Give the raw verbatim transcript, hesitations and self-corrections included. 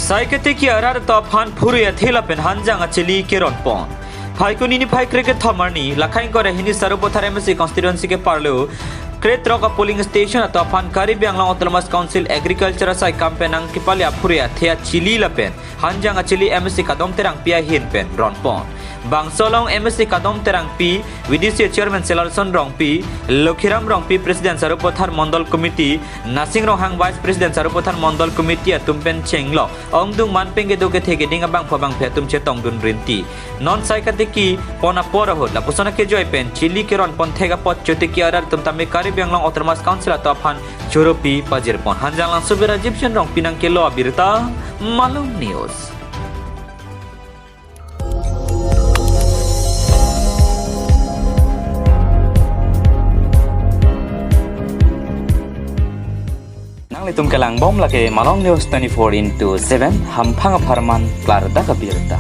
Sai ketiki arat atum aphan phurui athe lapen hanjang achili keron pon. Phaikuni niphai krekethom arni, Lakhaing Kore hini Sarupathar M A C constituency ke parlo, kretrok a polling station atum aphan Karbi Anglong Autonomous Council Agriculture asai kam pen nangkepale aphurui athe achili lapen hanjang achili M A C Kadom Terangpi ahin pen ron pon. Bangso along M A C Kadom Terangpi, V D C Chairman Selalson Rongpi, Lokhiram Rongpi President Sarupathar Mondol Committee, Nasing Ronghang Vice President Sarupathar Mondol Committee atum pen chenglok ongdung man pen kedo kethe keding abangphu abangphi atum chetongdun rinti. Non sai ketiki pon apor ahut lapuson akejoi pen chili keron pon thek apot chotiki arat atum tame Karbi Anglong Autonomous Council atum aphan choropi pajir pon. Hanjanglangso pen Rajiv Chen Rongpi nangkelo abirta, Malong News. Nanglitum kelangbom lake Malong News twenty-four into seven, hamphang apharman klardak abirta.